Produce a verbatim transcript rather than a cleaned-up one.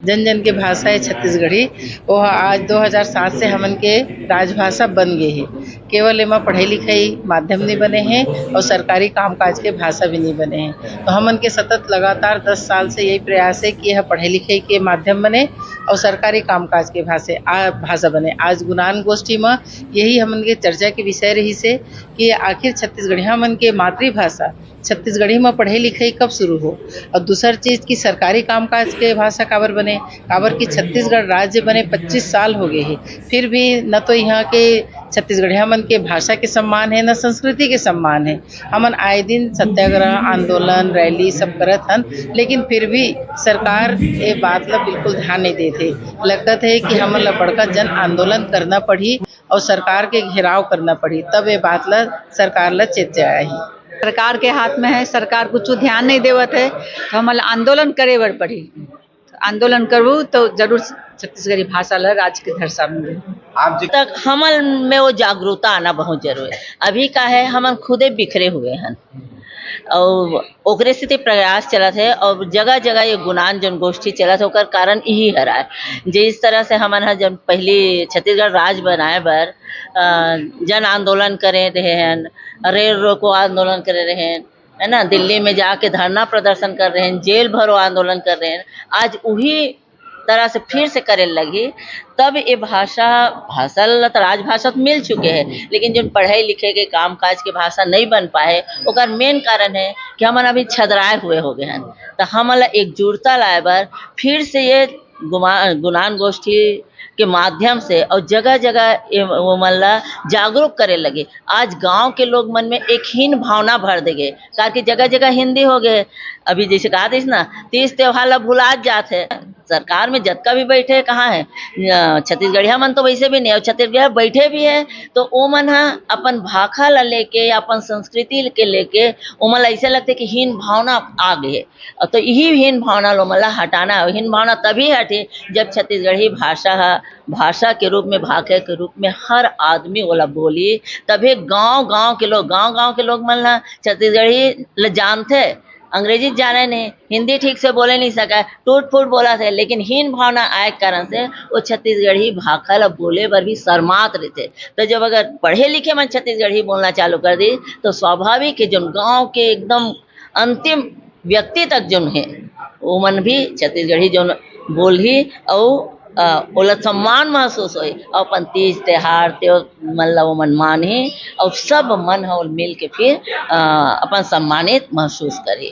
जन जन के भाषा हे छत्तीसगढ़ी, वो आज दो हज़ार सात से हमन के राजभाषा बन गे हे। केवल एमा पढ़ई लिखई माध्यम नहीं बने हे और सरकारी कामकाज के भाषा भी नहीं बने हे। तो हमन के सतत लगातार दस साल से यही प्रयास हे कि यह पढ़ई लिखई के माध्यम बने और सरकारी कामकाज के भाषा आ, भाषा बने। आज गुनान गोष्ठी में यही हमन के चर्चा के विषय रहिस हे कि आखिर छत्तीसगढ़िया मन के मातृभाषा छत्तीसगढ़ी में पढ़ई लिखई कब शुरू हो, और दूसर चीज कि सरकारी कामकाज के भाषा काबर बने, काबर कि छत्तीसगढ़ राज्य बने पच्चीस साल हो गए हे, फिर भी न तो यहाँ के छत्तीसगढ़िया मन के भाषा के सम्मान हे, न संस्कृति के सम्मान हे। हमन आए दिन सत्याग्रह, आंदोलन, रैली सब करत हन, लेकिन फिर भी सरकार ये बात ला बिल्कुल ध्यान नहीं देत हे। लगत हे कि हमन ला बड़का जन आंदोलन करना पड़ही और सरकार के घेराव करना पड़ही, तब ये बात ला सरकार ला चेत आही। सरकार के हाथ में है, सरकार कुछ ध्यान नहीं देवत है, तो हमन ला आंदोलन करे बर पड़ही। आंदोलन करबू तो जरूर छत्तीसगढ़ी भाषा ला राज्य के धरसा में। आप जे तक हमन में वो जागरूकता आना बहुत जरूरी है। अभी का है, हमन खुदे बिखरे हुए हैं और ओकरे सेती प्रयास चलत है और जगह जगह ये गुनान जन गोष्ठी चलत है, ओकर कारण यही हरा है। जिस तरह से हमन ह जब पहली छत्तीसगढ़ राज बनाए बर अ, जन आंदोलन करे रहे हैं, रेल रोको आंदोलन करे रहे हैं, है ना, दिल्ली में जाके धरना प्रदर्शन कर रहे हैं, जेल भरो आंदोलन कर रहे हैं, आज वही तरह से फिर से करे लगी, तब ये भाषा, भाषा ला तो राजभाषा तो मिल चुके हैं, लेकिन जो पढ़े लिखे के काम काज के भाषा नहीं बन पाए, ओकर मेन कारण है कि हमन अभी छदराए हुए हो गए हैं। तो हमन ला एकजुटता लाए बर फिर से ये गुमा-, गुनान गोष्ठी के माध्यम से और जगह जगह ये वो मन ला जागरूक करे लगे। आज गांव के लोग मन में एक हीन भावना भर दे गए, काकि जगह जगह हिंदी हो गए। अभी जैसे कहा था ना, तीज त्योहार ला भुला जात है। सरकार में जतका भी बैठे कहाँ है, अ, छत्तीसगढ़िया मन तो वैसे भी नहीं, और छत्तीसगढ़िया बैठे भी है तो वो मन ह अपन भाखा ला लेके या अपन संस्कृति के लेके वो मन ला ऐसे लगते कि हीन भावना आ गई है। और तो यही हीन भावना ला ओमन ला हटाना है। हीन भावना तभी हटे जब छत्तीसगढ़ी भाषा ह, भाषा के रूप में, भाखा के रूप में हर आदमी ओला बोली, तभी गांव गांव के लोग, गांव गांव के लोग मन ला छत्तीसगढ़ी ल जानथे। अंग्रेजी जाने नहीं, हिंदी ठीक से बोले नहीं सके, टूट फूट बोला थे, लेकिन हीन भावना आए के कारण से वो छत्तीसगढ़ी भाखा ला बोले बर भी शर्मात रहते। तो जब अगर पढ़े लिखे मन छत्तीसगढ़ी बोलना चालू कर दी तो स्वाभाविक है, जौन गांव के एकदम अंतिम व्यक्ति तक जौन है, वो मन भी छत्तीसगढ़ी जौन बोलही अउ, अ, ओला सम्मान महसूस होही अउ अपन तीज त्योहार ते मन ला वो मन मानही अउ सब मन ह मिल के फिर, अ, अपन सम्मानित महसूस करही।